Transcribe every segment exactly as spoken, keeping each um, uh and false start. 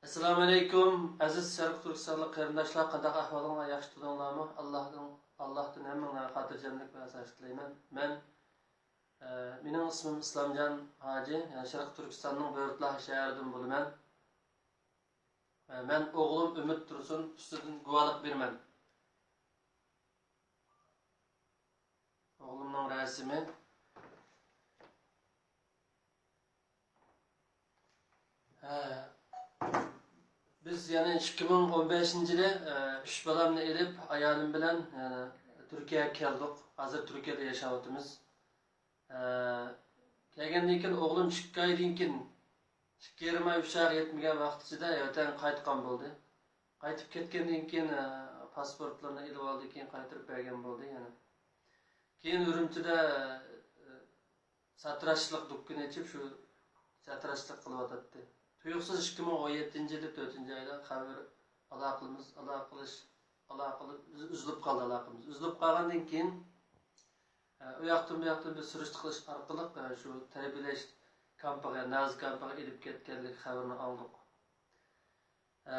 ئەسسالامۇئەلەيكۇم، ئەزىز شەرقىي تۈركىستانلىق قېرىنداشلار، قانداق ئەھۋالىڭلار؟ ياخشى تۇردۇڭلارمۇ؟ ئاللاھتىن، ئاللاھتىن ھەممىڭلارغا خاتىرجەملىك ۋە ئاسايىشلىق تىلەيمەن. مەن، ئە، مېنىڭ ئىسمىم ئىسلامجان ھاجى، يەنى شەرقىي تۈركىستاننىڭ بۆرتالا شەھىرىدىن بولىمەن. ئە، مەن ئوغلۇم ئۈمىد تۇرسۇن ئۈستىدىن گۇۋاھلىق بېرىمەن. ئوغلۇمنىڭ رەسىمى. ھە. بىز يەنە ئىككى مىڭ ئون بەشىنچى يىلى، ئە، ئۈچ بالامنى ئېلىپ، ئايالىم بىلەن، ئە، تۈركىيەگە كەلدۇق. ھازىر تۈركىيەدە ياشاۋاتىمىز. ئە، كەلگەندىن كېيىن ئوغلۇم ئىككى ئايدىن كېيىن، ئىككى يېرىم ئاي، ئۈچ ئايغا يەتمىگەن ۋاقىتتا ۋەتەنگە قايتقان بولدى. قايتىپ كەتكەندىن كېيىن، ئە، پاسپورتلىرىنى ئېلىۋالدى، كېيىن قايتۇرۇپ بەرگەن بولدى يەنە. كېيىن ئۈرۈمچىدە، ئە، ساتىراشچىلىق دۇكىنى ئېچىپ، شۇ ساتىراشچىلىق قىلىۋاتاتتى. تۇيۇقسىز ئىككى مىڭ ئون يەتتىنچى يىلى تۆتىنچى ئايدا خەۋەر، ئالاقىمىز، ئالاقىلىش-، ئالاقىلىق ئۈز-، ئۈزۈلۈپ قالدى ئالاقىمىز. ئۈزۈلۈپ قالغاندىن كېيىن، ئە، ئۇ ياقتىن بۇ ياقتىن بىر سۈرۈشتە قىلىش ئارقىلىق، ئە، شۇ تەربىيەلەش كامپىغا، نازى كامپىغا ئېلىپ كەتكەنلىك خەۋىرىنى ئاڭلىدۇق. ئە،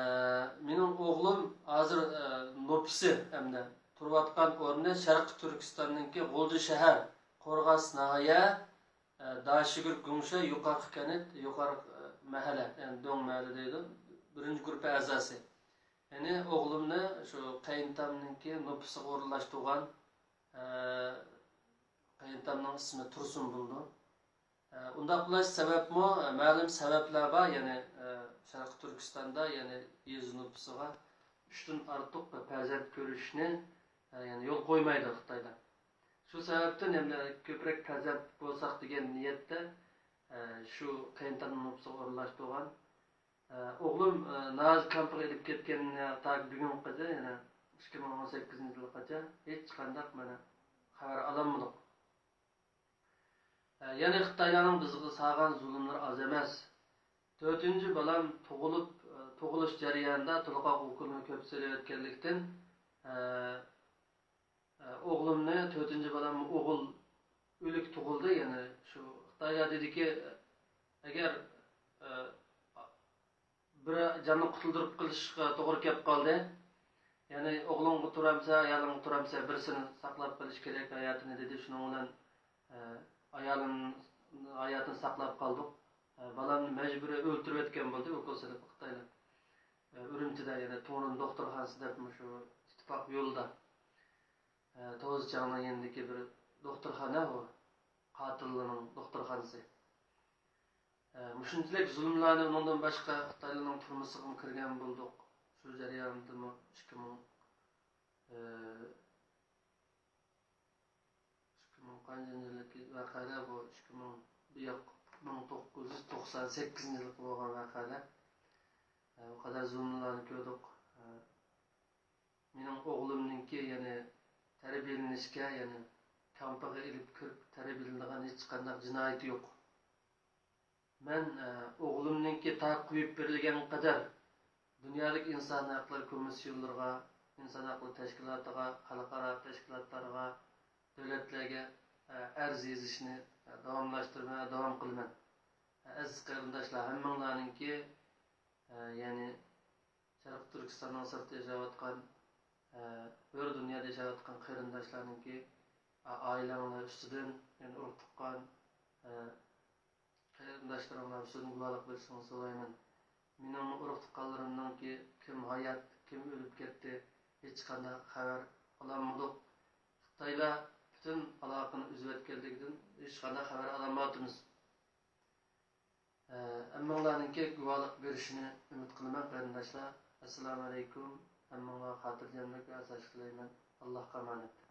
مېنىڭ ئوغلۇم ھازىر، ئە، نوپۇسى ھەمدە تۇرۇۋاتقان ئورنى شەرقىي تۈركىستاننىڭكى غۇلجا شەھەر، قورغاس ناھىيە، ئە، داشىگۈر گۇڭشې يۇقارقى كەنت، يۇقارقى، ئە، مەھەللە، يەنى دۆڭ مەھەللە دەيدۇ، بىرىنچى گۇرۇپپا ئەزاسى. يەنى ئوغلۇمنى شۇ قېيىنتامنىڭكى نوپۇسىغا ئورۇنلاشتۇرغان، ئە، قېيىنتامنىڭ ئىسمى تۇرسۇن بولىدۇ. ئە، ئۇنداق بولۇش سەۋەبمۇ، ئە، مەلۇم سەۋەبلەر بار، يەنى، ئە، شەرقىي تۈركىستاندا، يەنى يېزا نوپۇسىغا ئۈچتىن ئارتۇق پەرزەنت كۆرۈشنى، ئە، يەنى يول قويمايدۇ خىتايلار. شۇ سەۋەبتىن يەنە كۆپرەك پەرزەنت بولساق دېگەن نىيەتتە، ئە، شۇ قېيىنتامنىڭ نوپۇسىغا ئورۇنلاشتۇرغان. ئە، ئوغلۇم، ئە، نازى كامپىغا ئېلىپ كەتكەندىن تاكى بۈگۈنگىچە، يەنى ئىككى مىڭ ئون سەككىزىنچى يىلغىچە ھېچقانداق مانا خەۋەر ئالالمىدۇق. ئە، يەنى خىتايلارنىڭ بىزگە سالغان زۇلۇملىرى ئاز ئەمەس. تۆتىنچى بالام تۇغۇلۇپ، ئە، تۇغۇلۇش جەريانىدا تولغاق ئوكۇلنى كۆپ سېلىۋەتكەنلىكتىن، ئە، ئە، ئوغلۇمنى، تۆتىنچى بالام ئوغۇل ئۆلۈك تۇغۇلدى. يەنى شۇ خىتايلار دېدىكى، ئەگەر، ئە، بىر جاننى قۇتۇلدۇرۇپ قېلىشقا توغرا كەپ قالدى. يەنى ئوغلۇڭغا تۇرامسەن، ئايالىڭغا تۇرامسەن، بىرسىنى ساقلاپ قېلىش كېرەك ھاياتىنى، دېدى. شۇنىڭ بىلەن، ئە، ئايالىم ھاياتىنى ساقلاپ قالدۇق. ئە، بالامنى مەجبۇرىي ئۆلتۈرۈۋەتكەن بولدى ئوكۇل سېلىپ خىتايلار. ئە، ئۈرۈمچىدە، يەنى تۇڭرۇن دوختۇرخانىسى دەپ مۇشۇ ئىتتىپاق يولىدا، ئە، توزىچاڭنىڭ يېنىدىكى بىر دوختۇرخانا ئۇ، قاتىللارنىڭ دوختۇرخانىسى. ئە، مۇشۇنچىلىك زۇلۇملارنى ئۇنىڭدىن باشقا خىتايلارنىڭ تۈرمىسىگىمۇ كىرگەن بولدۇق. شۇ جەرياندىمۇ ئىككى مىڭ، ئە، ئىككى مىڭ قانچىنچى يىلدىكى ۋەقەلەر بۇ؟ ئىككى مىڭ، ياق، مىڭ توققۇز يۈز توقسان سەككىزىنچى يىلقى بولغان ۋەقەلەر. ئە، بۇ قەدەر زۇلۇملارنى كۆردۇق. ئە، مېنىڭ ئوغلۇمنىڭكى، يەنى تەربىيەلىنىشكە، يەنى كامپىغا ئېلىپ كىرىپ تەربىيەلىنىدىغان ھېچقانداق جىنايىتى يوق. مەن، ئە، ئوغلۇمنىڭكى تا قويۇپ بېرىلگەن قەدەر دۇنيادىكى ئىنسان ھەقلىرى كومىسسىيونلىرىغا، ئىنسان ھەقلىرى تەشكىلاتىغا، خەلقئارا تەشكىلاتلارغا، دۆلەتلەرگە، ئە، ئەرز يېزىشنى، ئە، داۋاملاشتۇرىمەن، داۋام قىلىمەن. ئە، ئەزىز قېرىنداشلار، ھەممىڭلارنىڭكى، ئە، يەنى شەرقىي تۈركىستاننىڭ سىرتىدا ياشاۋاتقان، ئە، ھۆر دۇنيادا ياشاۋاتقان قېرىنداشلارنىڭكى، ئا-، ئائىلەڭلار ئۈستىدىن، يەنى ئۇرۇق-تۇغقان، ئە، قېرىنداشلىرىڭلار ئۈستىدىن گۇۋاھلىق بېرىشىڭىزنى سورايمەن. مېنىڭمۇ ئۇرۇق-تۇغقانلىرىمنىڭكى كىم ھايات، كىم ئۆلۈپ كەتتى، ھېچقانداق خەۋەر ئالالمىدۇق. خىتايلار پۈتۈن ئالاقىنى ئۈزۈۋەتكەنلىكىدىن ھېچقانداق خەۋەر ئالالمايۋاتىمىز. ئە، ھەممىڭلارنىڭكى گۇۋاھلىق بېرىشىنى ئۈمىد قىلىمەن، قېرىنداشلار. ئەسسالامۇئەلەيكۇم. ھەممىڭلارغا خاتىرجەملىك ۋە ئاسايىشلىق تىلەيمەن. ئاللاھقا ئامانەت.